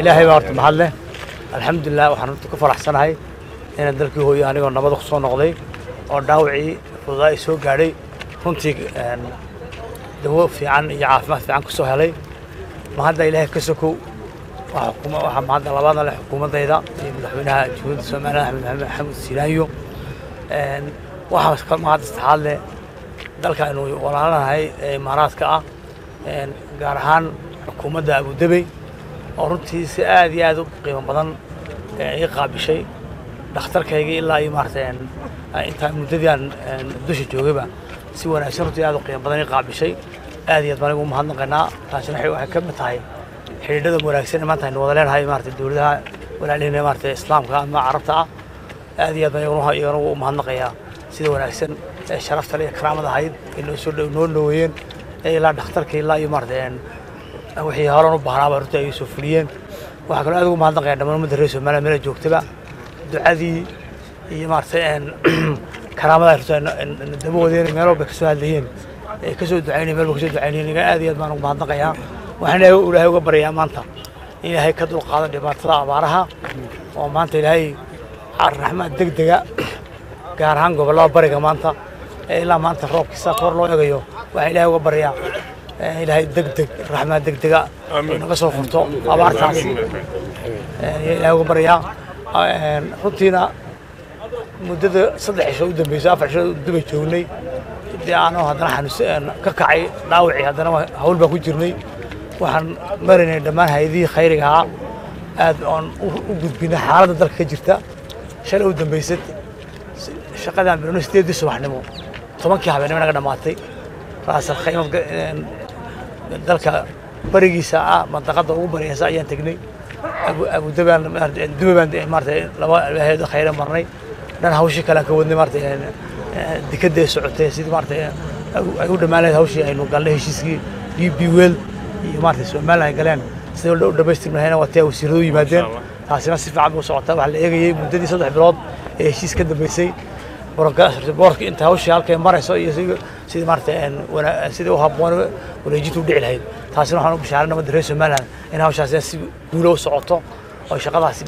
Ilaahay baa horta mahad leh, alxamdulilah. Waxaan runtii ku faraxsanahay inaan dalkii hooyo anigoo nabada ku soo noqday oo dhaawacii fududaa i soo gaadhay runtii dawo fiican iyo caafimaad fiican ku soo helay. Mahadda Ilaahay ka sokow, waxaa mahadda labaadna leh xukuumaddayda iyo madaxweynaha Jamhuuriyadda Somaliland Axmed Maxamed Maxamuud Silaanyo. Waxaa mahadda saddexaad leh dalka aynu walaalanahay ee Imaaraadka ah, gaar ahaan xukuumadda Abudabey oo runtii si aad iyo aad u qiimo badan ii qaabishay dhakhtarkaygii ilaa iyo maaragtay intaan muddadii aan dusha joogayba si wanaagsan runtii aad u qiimo badan ii qaabishay. Aad iyo aad baan anigu u mahadnaqaynaa. Taasina waxay ka mid tahay xidhiidhada wanaagsan ee maanta aynu wada leenahay maaragtay dowladaha walaalihina maaragtay Islaamka ama Carabta ah. Aad iyo aad baan iyaguna ugu mahadnaqayaa sida wanaagsan ee sharafta leh iyo karaamada ahayd ee noo soo noo dhoweeyeen ee ilaa dhakhtarka ilaa iyo maaragtay wixii horan u bahnaaba runtii ay soo fuliyeen. Waxaa kaloo aad ugu mahadnaqayaa dhammaan ummadda reer Somaliland meel ay joogtaba ducadii iyo maaragtay karaamada ay runtii daba wadeen, meel walba kasoo hadlayeen ee kasoo ducaynayeen, meel walba kasoo ducaynayeen. Iga aad iyo aad baan ugu mahadnaqayaa. Waxaan Ilaahay uga baryayaa maanta in Ilaahay ka dulqaado dhibaatada abaaraha oo maanta Ilaahay raxmaad degdega gaar ahaan gobollada bariga maanta ee ilaa maanta roobkiisa kor loo egayo. Waxaan Ilaahay uga baryaa Ilaahay degdeg raxmaad degdega naga soo furto abaartaasi Ilaahay uga baryaa. Runtiina muddada 3 cisho u dambeysay, 4 cisho dubay joognay, dee anoo haddana xanuus ka kacay dhaawacii, haddana hawl baan ku jirnay. Waxaan maraynay dhammaan hay-adihii khayriga ahaa aad oon u gudbinay xaaladda dalka ka jirta. Shalay u dambeysay shaqadaan bilowno 8dii subaxnimo, 10kii habeenimo naga dhammaatay. Raasal Khaymad dalka barigiisa ah, mandaqada ugu bariyeysa ayaan tegnay. Abudabaan Dubay baan maaragtay laba hay-ado khayre marnay dhan, hawshii kale aan ka wadnay maaragtay dekadda ay socotay sidii maaragtay ay u dhammaan lahayd hawshii aynu galnay heshiiskii DP World iyo maaragtay Somaliland ay galeen sidii u dhamaystirmi lahayna. Waa tii ay wasiiradu u yimaadeen, taasina si fiican bay u socotaa. Waxaa la eegayay muddadii 3 bilood ee heshiis ka dambeysay boorka inta hawshii halkay marayso iyo sidii maaragtay sidii u habboon wareejinta u dhici lahayd. Taasina waxaan u bishaaray ummadda reer Somaliland in hawshaasi si guulo u socoto oo shaqadaasi